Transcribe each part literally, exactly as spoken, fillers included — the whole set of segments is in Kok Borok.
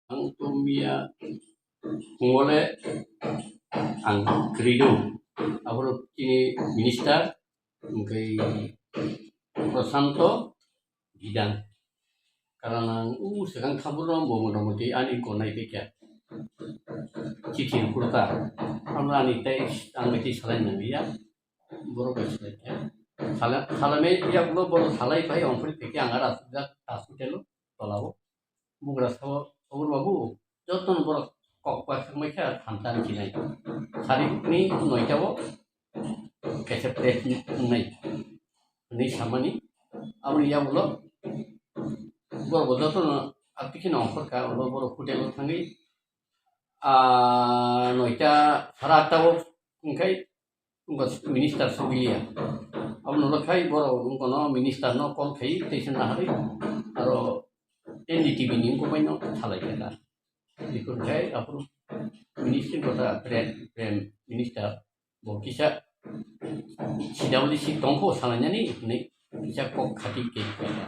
Ang to miya phungole ang kwrwi do. Aboro chini minister, hwnkhe Prashanto Gidan. Karon ang u swkang khaburno bo motamoti ani konai tei kya. Chithi kurta. Ang ani tei ang tei salai nang ya. Borok bai salai kya. Sala-, salame ya ulo borok salai pai ongkhori tei kya ang ara sujak hospital o tolao. Bugra sao, "Obor babu, jotono borok kok bai thangbai kha thamsa ni chinai. Sari ni noita o kaisa press meet wngnai," hwnwi samani. Aboni yagulo borok bo jotono aboni kheno ongkhor kha, ulo borok hotel o thangwi, ah, noita sara atta o wngkhai Wngkha minister sogiliya. Abo nolo khai borok wngkha no minister no call khai tei se naharwi aro N D T V ni wngkha bai no salai kha da. Bikon khai aphuru ministry kota prem, prem minister bo kisa C W C tongkho salainani hinwi kisa kok khati khe kha da.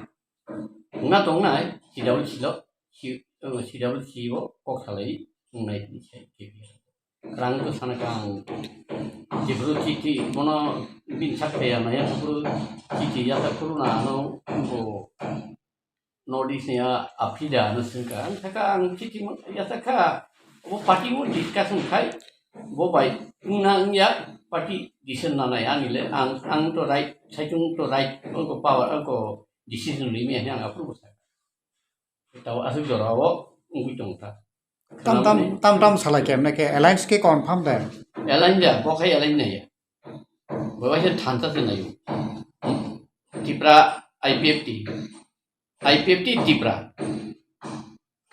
Wngna tongnai C W C lo, C, uh, C W C o kok salai wngnai hinwi sai khe kha. Rang to sana kang. Jibru chithi bono bin sak kaya maya jibru chithi yata kuruna ano bo North East ya Africa ano sengka. Ang saka ang chithi mo yata kha. Bo party mo discussion khai. Bo bai wngna wngya party decision nanai ani le ang, ang to right, saichung to right, ang ko power, ang ko decision rimi ang approve sa. Tao aswk jora o wngwi tong kha. Tam tam, tam tam salai khe, meke alliance khe confirm de. Alliance ya, bo khai alliance nai ya. Bo waisa thansa se nayo. Tipra I P F T. I P F T Tipra.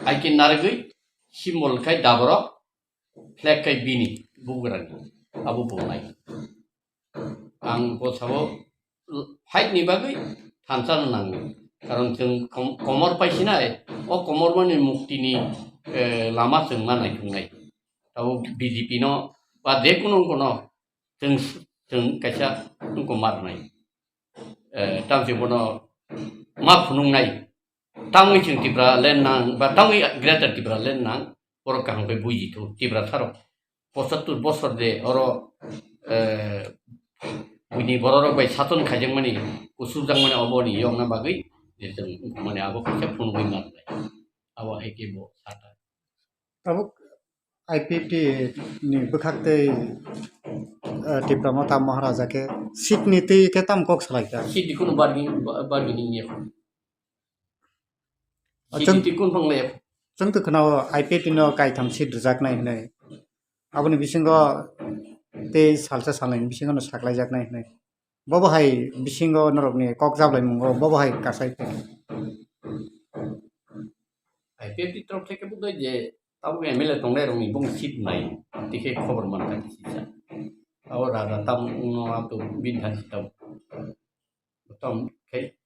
Ai khe narwgwi symbol khai daborok, flag khai bini bugrani. Abo bo nai. Ang bo sabo fight ni bagwi thansa no nango. Karon chwng kom-, komor paisinai, o komor mani mukti ni, eh, lama chwng ma naikhwngnai. Tabo B J P no ba je kuno kuno chwng, chwng kaisa wngko marnai. Eh, tamsi bono ma phunuknai. Tangwi chwng Tipra land nang, ba tangwi Greater Tipra land nang, borok kaham khe buji thu, Tipra tharok. Pochattor bosor de oro, eh, buini bororok bai saton khaijakmani, kusurjakmani oboni yokna bagwi, je chwng mane abo kaisa phunugwi manlai. Abo hai khe bo sata. Tabuk I P F T ni bwkhak tei, eh, Tipra Motha Maharaja khe seat ni twi khe tam kok salai kha. Seat ni kunu bargaining, ba-, bargaining ya. Ah, seat chwng-, ni twi kunu phang le ya. Chwng to khwnao I P F T no kaitham seat rwjaknai hwnwi. Aboni bisingo tei salsa salnai ni bisingo no saklaijaknai hwnwi. Bobo hai bisingo norokni kok jablaimungo bobo hai kasai khe. I P F T ni torok theke bukdai je tabuk M L A tongnai rokni bung seat nai, tikhe khobor man kha kisa. Abo raja tam wngno ato bini thansi tam. Tam khe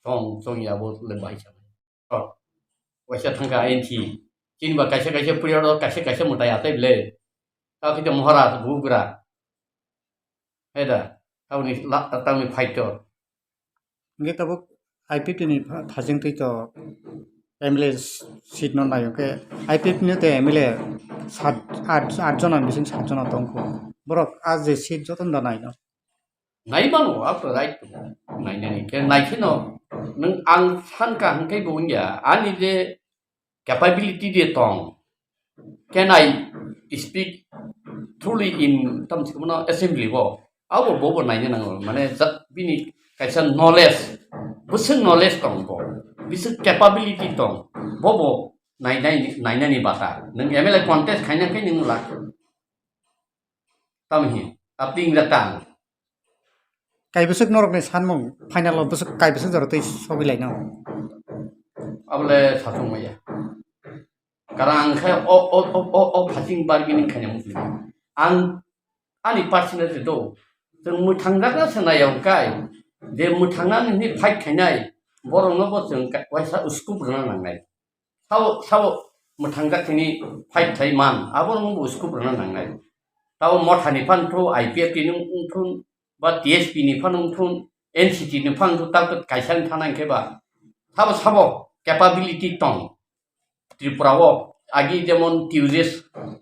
chong, chong ya bo le bai sa. Waisa thangkha N T. Chini ba kaisa kaisa period o kaisa kaisa mwtai atai bile. Ta khe Maharaj bugra. Heda, tamni la, tamni fighter. Hingke tabuk I P F T ni pha-, phajing twi to M L A seat no nayo khe I P F T ni tei M L A sat, at, at jona bising sat jona tongkho. Borok a je seat joto da naino. Nai mano, abo right to nainani khe nai kheno nwng ang sankha hwnkhe bo wngya ani je capability de tong, can I speak truly in tam sikmano assembly bo, abo bobo naina nango, mane ja-, bini kaisa knowledge, bwswk knowledge tong bo, bwswk capability tong, bobo nainai, nainani bata nwng M L A contest khaina khe nwng lak. Tamhi, apni wngya tang. Kaibwswk norokni sanmung final o bwswk kaibwswk jora tei sogwi laino. Abole sachung maya. Karang ang khe o, o, o, o, o phasing bargaining khaina muchung. Ang ani personal se do. Chwng mwthangjakna se nai ang kai. Je mwthangnani hwnwi fight khainai, borokno bo chwng ka-, waisa scope rwna nangnai. Sao, sao mwthangjak thini fight khai man, abo no bo scope rwna nangnai. Tao Motha ni phan thu, I P F T ni wngthun, ba T S P ni phan wngthun, N C T ni phan thu, tao kaisa ni thana hwnkhe ba. Sabo, sabo capability tong. Tripura o Agi jemon Tuesday,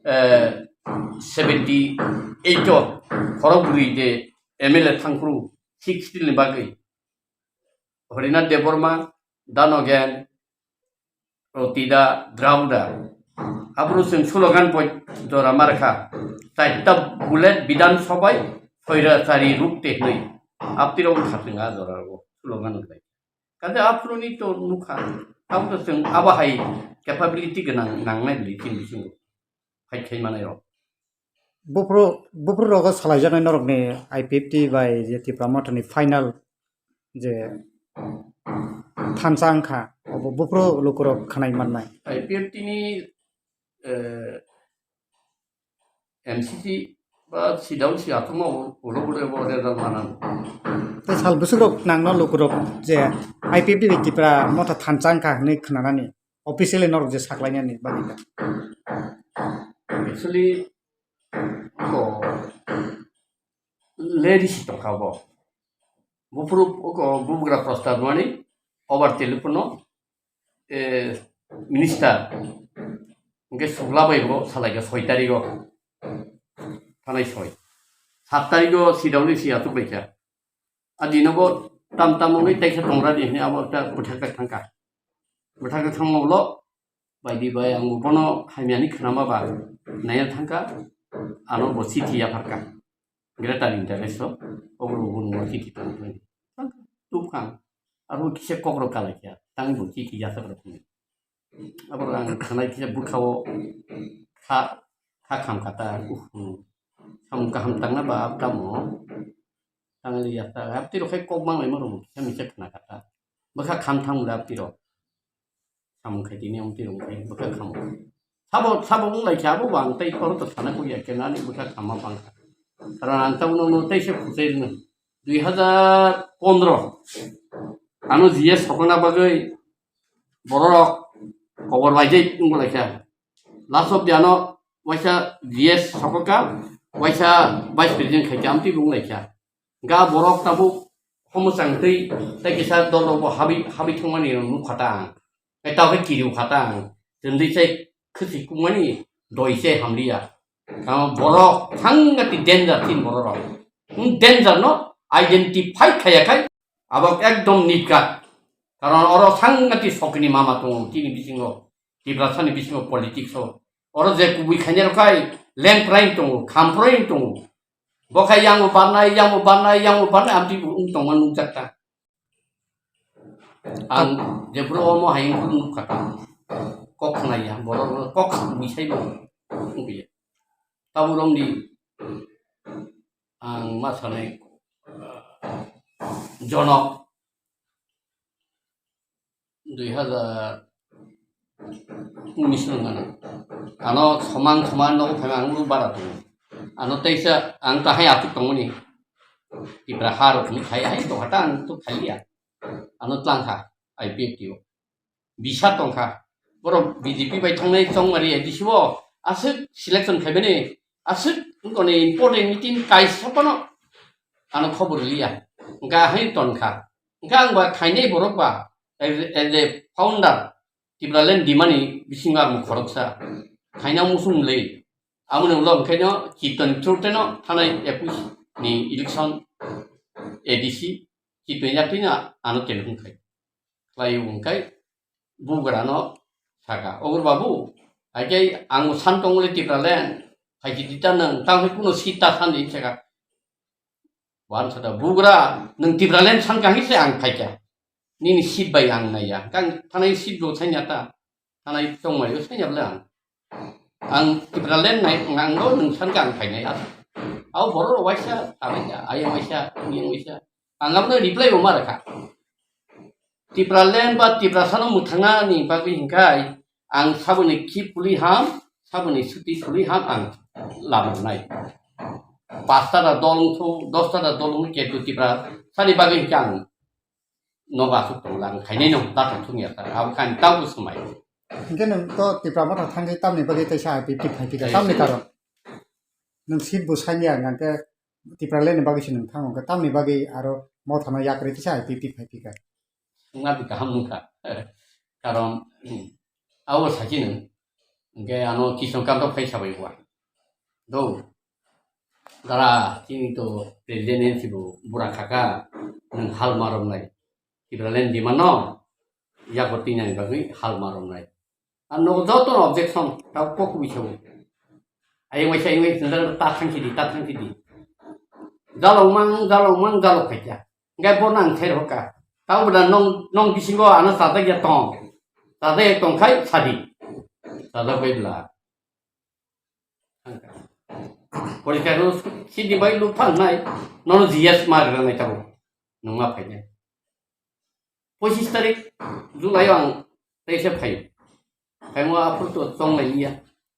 eh, seventy eight o khorok bwrwi je M L A thangphuru sixty ni bagwi Harinath Debbarma, Danogen, Rotida, Drauda. Aphuru chwng slogan poi jora markha. Chaita bullet Bidhan Sabhai, soirachari rukte hwnwi. Aptirok wngkha chwng a jora o slogan rwbai. Kaje aphuruni to nukha. Tamo to chwng abo hai capability gwnang nangnai bwlwi chini bisingo. Fight khai manai rok. Buphuru, buphuru rogo salaijaknai norokni I P F T bai je Tipra Mothani final je thansa wngkha, obo buphuru lukurok khwnai mannai. I P F T ni, eh, M C C ba C W C atuma ulo ulo bo result manang. Tei sal bwswkrok nangno lukurok je I P F T bai Tipra Motha thansa wngkha hwnwi khwnanani, officially norok je saklainani bagwi da. Actually, ko ladies tongkha bo. Buphuru ko bubagra prostab mani over telephone no, eh, minister. Hingke sugla bai bo salai kha soi tarik o. Thanai soi. Sat tarik o C W C atuk bai kha. A dino bo tam tam wngwi teisa tongra di hwnwi abo ta bwthak tak thangkha. Bwthak tak thangma ulo, bai di bai ang bono hamyani khwnama ba naiya thangkha, ano bo chithi yapharkha. Greater India West o, obo bo nungma chithi tong thangkha. Tubkha, aro kisa kokro kalaikha, tang bo chithi yachakrok thangkha. Abo ang khanai kisa bwkhao kha, kha kham kha ta, uh, samung kaham tangna ba tamo. Tangli ya ta, apti rok khai kok mang lai ma rok, kisa misa khna kha ta. Bwkha kham thang da apti rok. Samung khai tini amti rok khai bwkha kham. Sabo, sabo wng lai kha, abo bang tei oro to sana kok ya khe nani bwkha kham ma bang kha. Karon ang ta uno no tei se khusai rwno. Dui hazar pondro. Ano G S sokona bagwi bororok kobor bai jai wng lai kha. Last of the ano waisa G S sokokha, waisa vice president khaikha, amtwi bo wng lai kha. Ga borok tabuk homo chang twi tei kisa dol rok bo habwi, habwi thwngmani rok nukha ta ang. Tei tabuk kiriu kha ta ang. Chwng twi chai khwchwi kukmani doi se hamliya. Tamo borok thangati danger tin borok rok. Wng danger no identify khaya khai abok ekdom nitkat. Karon oro thangati sokni mama tongo tini bisingo. Tiprasani bisingo politics o. Oro je kubui khainai rok khai lengprai tongo, khamproi tongo. Bo khai yang bo barnai, yang bo barnai, yang bo barnai, amtwi bo wng tongma nukjak ta. Ang jephuru omo hai wngkha ta. Kok khnai ya, borok kok bui sai bo wngya. Tabuk romni ang ma sanai Jonok dui hazar unis no gana. Ano somang somang nogo phai ang uru bara tongo. Ano teisa ang tahai atuk tongmani. Tipra ha rok ni khai hai to hata ang to khaliya. Ano tlangkha I P F T o. Bisa tongkha. Borok B J P bai thangnai chongmari A D C o aswk selection khaibani. Aswk wngkoni important meeting kaisa phano ano khobor liya. Hwnkha hai tonkha. Hwnkha ang ba khainai borok ba as a, as a founder Tipraland dimani bisingo ang khoroksa. Khaina musung le. Amoni ulo hwnkhe no Chiton Truteno thanai ekus ni election A D C Chiton yaktwino ano telephone khai. Khlai hwnkhe bugrano saka, "Ogur babu, hai khe ang san tongmani Tipraland, hai khe dita nang, tang hai kuno seat ta san di," saka. Wan sata, "Bugra, nang Tipraland san kha hai se ang phaikha. Nini seat bai ang naiya. Kang thanai seat bo sanya ta, thanai tongmai bo sanya bla ang. Ang Tipraland nai, ang no nang san kha ang phainai." Au borok rok waisa, tanai ya, ayang waisa, yang waisa. Ang abono reply bo ma rwkha. Tipraland ba Tiprasano mwthangnani bagwi hinkhai ang saboni khip puli ham, saboni suti suli ham ang lamarnai. Pasta da dol wngthu, dosta da dol wngthu, ketu Tiprasani bagwi hinkhe ang nogo aswk tongla, ang khainai no dathang thung ya ta, abo khe ani tamo swmai. Hinkhe nwng to Tipra Motha thangwi tamni bagwi teisa I P F T phai phikha, tamni karon? Nwng seat bo sanya, hwnkhe Tipraland ni bagwi se nwng thango, hwnkhe tamni bagwi aro Mothano yakarwi teisa I P F T phai phikha? Wngna di kaham wngkha. Karon, hmm, abo sakhe nwng Hwnkhe ano Krishna Kanta phai sabai bo. Do. Dara, chini to president ni sibo bura khaka, nwng hal ma romnai. Tipraland demand no, yago tinani bagwi hal ma romnai. Ang nogo joto no objection, tabo kok wi sabu. Ayung waisa ayung waisa ta thangsi di, ta thangsi di. Jalong mang, jalong mang, jalok khaikya. Hwnkhe bo nang ther hoka. Tabo da nong, nong bisingo ano sajak ya tong. Sajak ya tong khai sadi. Sajak bai bla. Poriskar no sidi bai luk phan nai. Nono G S ma rwna nai tabo. Nungma phainai. Pochis tarik July ang teise phai. Phaimo aphuru to chonglai liya.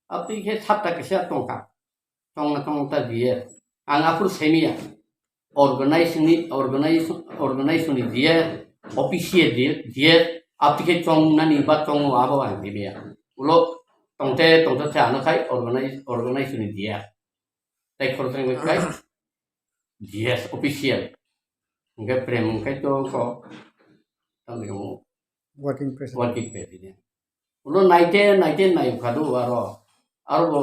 Abtwi khe satta kisa tongkha. Tongna tongta G S. Ang aphuru semiya. Organization ni, organization, organization ni G S, official G S, abtwi khe chongnani ba chongo abo ang semiya. Ulo tongte tongte se ano khai organize, organization ni G S. Tai khoroksa ni khai G S official. Hwnkhe prem hwnkhe to ko. Tamni kamo. Working president. Working president. Ulo naite, naite nai khadu aro. Aro bo,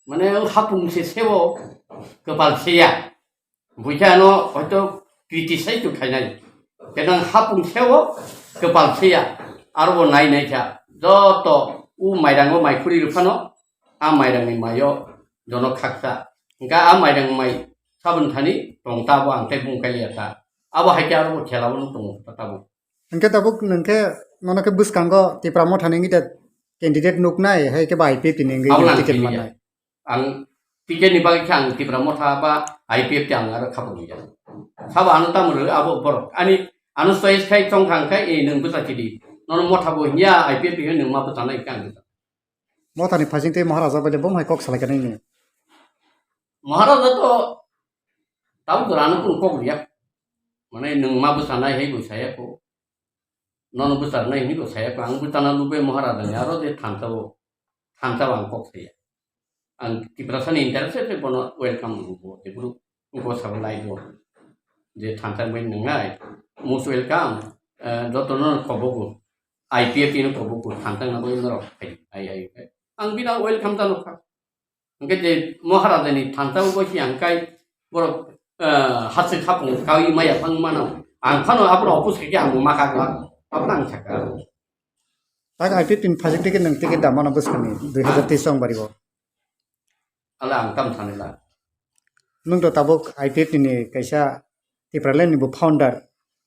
mane, hapung se sebo, kwpal seya. Buikha ano hoito criticize to khainai. Kenang hapung sebo, kwpal seya. Aro bo nai nai kha. Joto u mairango mai khuri rwphano, a mairangni maio jono khaksa. Hwnkhe a mairang mai sabun thani tong ta bo ang tei bung kaiya ta. Abo hai khe aro bo khela bo tong ta bo. Hwnkhe tabuk nwng khe nono khe bwskango Tipra Motha ni wngwi da candidate nuknai, hai khe ba I P F T ni wngwi Abo nang ticket simi ya. Mannai. Ang ticket ni bagwi khe ang Tipra Motha ba I P F T ang aro khapo ya. Sabo ano tamo rw abo borok. Ani ano choice khai chong thang khai, "Eh, nwng bwsa chidi." Nono Motha bo hinya, I P F T hinya nwng ma bwsa nai khe ang bwsa. Motha ni phasing tei Maharaja bai le bo hai kok salai khe nini. Maharaja to tabuk jora ano kunu kok riya. Mane nwng ma bwsa nai hai bo saya ko. Nono bwsa nai hini bo saya ko. Ang bwsa na lubui Maharaja ni aro je thansa bo. Thansa bo ang kok saya. Ang Tiprasa ni interest se bono welcome bo. Ebru ko sabo lai bo. Je thansa bai nwngnai. Most welcome. Eh, joto no kobogo. I P F T no kobogo. Thansa na bai norok. Ai, ai, ai. Ang bina welcome jano kha. Hwnkhe je Maharaja ni thansa bo si ang kai borok, eh, hachwk hapung kaui maya phang mano. Ang phano aborok opus khe ang bo ma kha glak. Abo ang sakha. Tak I P F T ni phasing ticket nwng ticket da mano bwskangni dui hazar teis chong bari bo. Ala ang tam thani la. Nwng to tabuk I P F T ni kaisa Tipraland ni bo founder,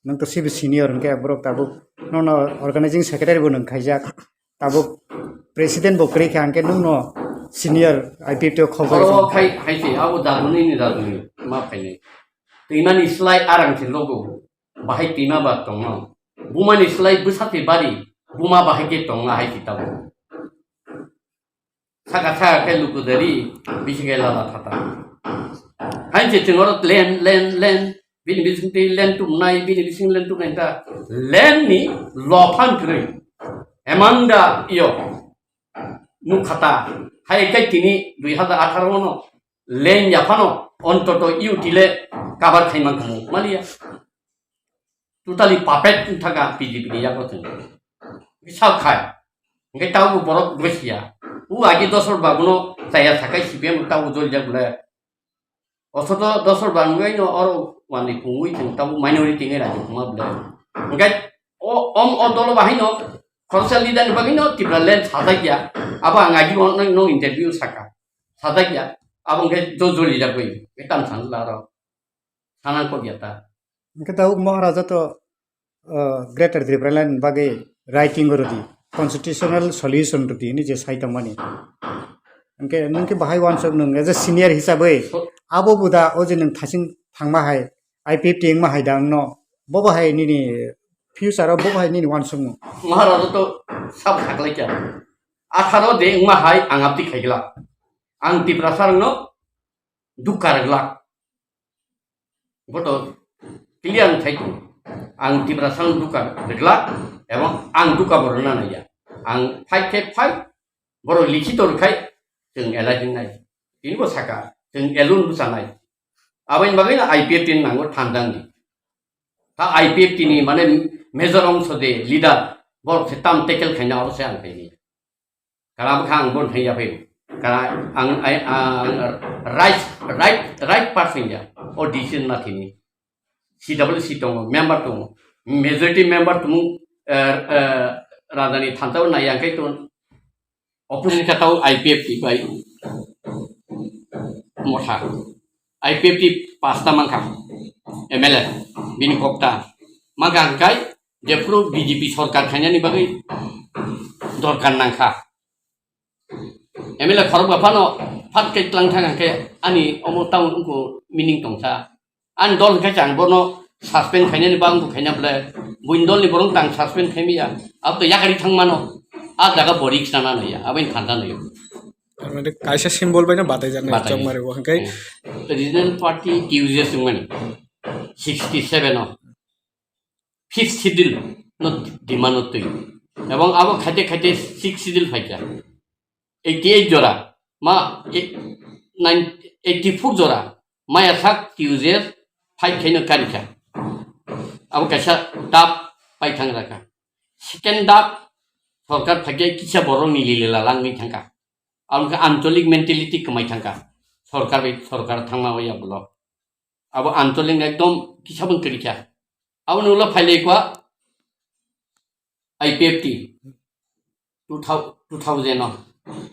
nwng to sibo senior hwnkhe borok tabuk nono organizing secretary bo nwng khaijak, tabuk president bo kwrwi kha hwnkhe nwng no senior I P F T o khobor Oro khai hai se abo daduni ni daduni ma phainai. Twimani slai arang se logo. Bahai twima ba tongno. Bumani slai bwsa te bari, buma bahai ke tongna hai se tabuk. Saka saka khe luku dari, bisi khe lala thata. Hai je chwng oro len, len, len, bini bising twi len tumnai, bini bising len tumnai ta. Len ni lophan kwrwi. Emanda iyo. Nukhata. Hai kai tini dui hazar atharo no. Len yaphano. Ontoto iu tile kabar khai man khamu. Maliya. Totally puppet wngkha P D P ni yago chwng. Sal khai. Hwnkhe tabuk borok gosiya. U agi dosor babuno chaya sakai C P M tabuk jolijak bole. Osoto dosor bangwi no oro wani pungwi chwng tabuk minority ngai raji kuma bole. Hwnkhe o, om o dolo bahai no khoroksa leader ni bagwi no Tipraland sajak ya. Abo ang agi no, no interview saka. Sajak ya. Abo hwnkhe jo jolijak bai. Hwnkhe tam sanjla aro. Sana kok ya ta. Hwnkhe tabuk Maharaja to, uh, Greater Tipraland bagwi writing rwdi, constitutional solution rwdi hwnwi je sai tongmani. Hwnkhe nwng khe bahai uansuk nwng as a senior hisabwi So- abo buda o je nwng thasing thangma hai, I P F T wngma hai da wngno, bo bahai nini future o bo bahai nini uansukmung. Maharaja to sab khaklai kya. Atharo de wngma hai ang apti khaigla. Ang Tiprasa rwngno dukka rwgla. Boto clear wng thai tongo. Ang Tiprasa no duka rwglak, ebong ang duka bo rwna naiya. Ang fight khe fight, borok likhito rwkhai, chwng elai hingnai. Tini bo saka, chwng elun bwchanai. Aboni bagwi no I P F T ni nango thanjang di. Ta I P F T ni mane major ongso de leader, borok se tam tackle khaina abo se ang khaini. Kala bwkha ang bon thangya phai. Kala ang, ai, ang right, right, right person ya. O decision na thini. C W C tongo, member tongo. Majority member tongo, eh, eh, rajani thantao na yang kai ton. Opposition khatao I P F T bai motha. I P F T pasta mankha M L A, bini kokta. Mankha hwnkhe jephuru B J P sorkar khainani bagwi dorkar nangkha. M L A khorok ba phano phat kai tlang thang hwnkhe ani omo town wngkho meaning tongsa. Ani dol hwnkhe chang bono suspend khainani bagwi khaina bwle buini dolni borok tang suspend khaimaya. Abo to yakari thang mano. A jaga bo risk nana naiya. Aboni thanta naio. Tarmane kaisa symbol bai no batai jaknai Batai. Chongmari bo hwnkhe. Hmm. Regional party T U J S wngmani. Sixty seven o. Fifth schedule no demand o twi. Ebong abo khaite khaite sixth schedule phaikha. Eighty eight jora. Ma, e-, nine, eighty four jora. Maya sak T U J S fight khaino karikha. Abo kaisa dap pai thang rakha. Second dap sorkar phaikhe kisa borok ni lile lalang ni thangkha. Abo khe ancholik mentality kwmai thangkha. Sorkar bai sorkar thangma ya bolo. Abo ancholik ekdom kisa bwng kwrikha. Aboni ulo phailai kwa I P F T two thou-, two thousand o.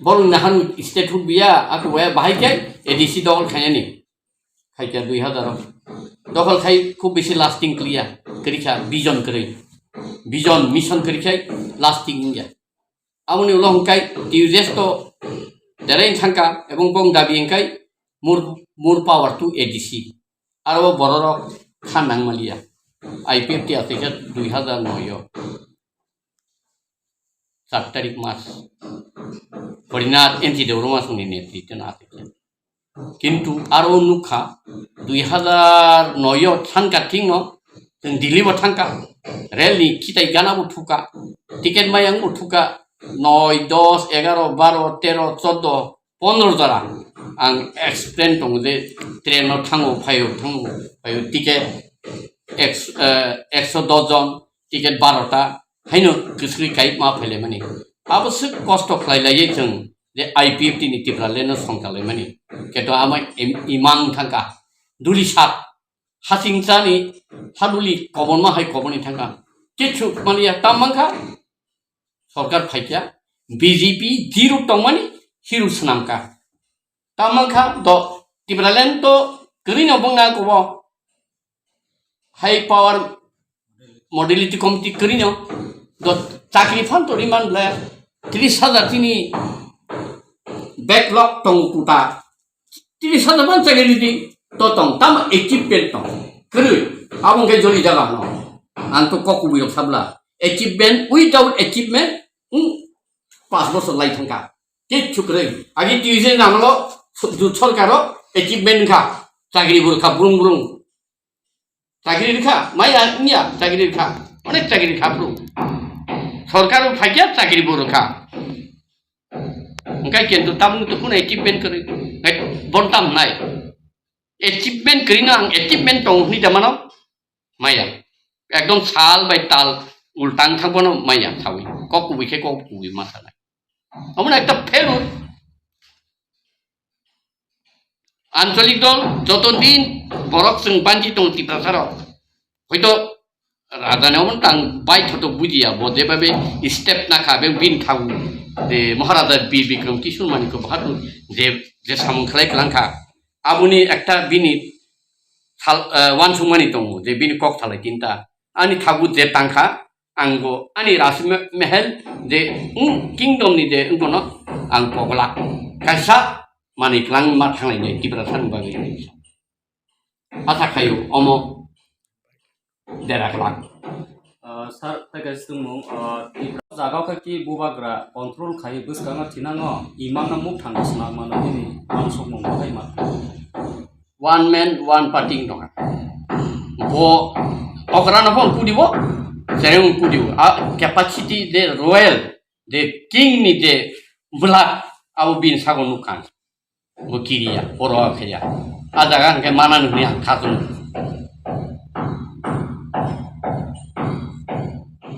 Borok nahanu state huk biya, aku waya bahai khe A D C dokhol khainani. Khaikha dui hazar o. Dokhol khai khub bisi lasting kliya, kwrikha vision kwrwi. Vision, mission kwrwi khai lasting wngya. Aboni ulo hwnkhe T U J S to derai thangkha ebong bong dabi hwnkhe more, more power to A D C. Aro bororok kha nangmaliya. I P F T achaikha dui hazar noi o. Char tarik mas. Horinath N T Debbarma songni netrite no achaikha. Kintu aro nukha, dui hazar noi o thangkha thikno, chwng Delhi bo thangkha, rel ni khitai gana bo thukha, ticket mayang bo thukha, noi, dos, egaro, baro, tero, choddo, pondro jora. Ang explain tongo je train no thango, phaio, thango, phaio, ticket eks-, eh, ekso dos jon, ticket baro ta, haino kwswrwi kai ma phailaimani. Abo swk kosto khlai laiwi chwng je I P F T ni Tipraland no songchalaimani. Keto ama im-, imang thangkha. Duli sat, hasing chani, haduli kobonma hai koboni thangkha. Kichu maliya tam mankha, sorkar phaikya, B J P zero tongmani, hiru swnamkha. Tam mankha, do Tipraland to kwrwino bongna kubo. High power modality committee kwrwino do chakri phan to riman ble tris hajar tini backlog tong kuta. Tris hajar ban chakri di to tong tam achievement tong. Kwrwi abong ke joli jaga no. Ang to kok kubu yok sabla. Achievement, without achievement, hmm, pas bosor lai thangka. Kichu kwrwi. Agi T U J namlo ju sorkaro achievement kha. Chakri burkha brung brung. Chakri rikha, maya niya chakri rikha, onek chakri rikha bro. Sorkar bo phaikya chakri bo rikha. Engkai kintu tamni to kuno achievement kwrwi, ngai bontam nai. Achievement kwrwi no ang achievement tong hwnwi da mano, maya. Ekdom sal bai tal ultang thang bono maya thawi. Kok kubui khe kok kubui ma sanai. Omono ekta failure. Ancholik dol joto din borok chwng banchi tongo Tiprasa rok. Hoito raja ni omono tang bai thoto bujiya bo jebabe step nakha be bin thagu. Je Maharaja Bir Bikram Kishore Manikya Bahadur je, je samung khlai kwlangkha. Aboni ekta bini sal, eh, wansukmani tongo je bini kok salai tinta. Ani thagu je tangkha, ang bo ani rasi me-, mehel je, mm, kingdom ni je, mm, bono ang pogla. Kaisa manwi kwlangma thanglai nai Tiprasa ni bagwi. Asa khayo omo dera kwlak. Ah, sir, tei kaisa tongmung, ah, Tripura jaga khe ki bubagra control khai bwskango thinango imangno mukthang swnam mano nini uansukmung bahai ma. One man, one party wng tongkha. Bo okra no phone kudi bo, chereng kudi bo. A capacity de royal, de king ni de blood abo bin sago nukha. Bo kiriya, poro kheya. A jaga hwnkhe mana nukni ang khatung.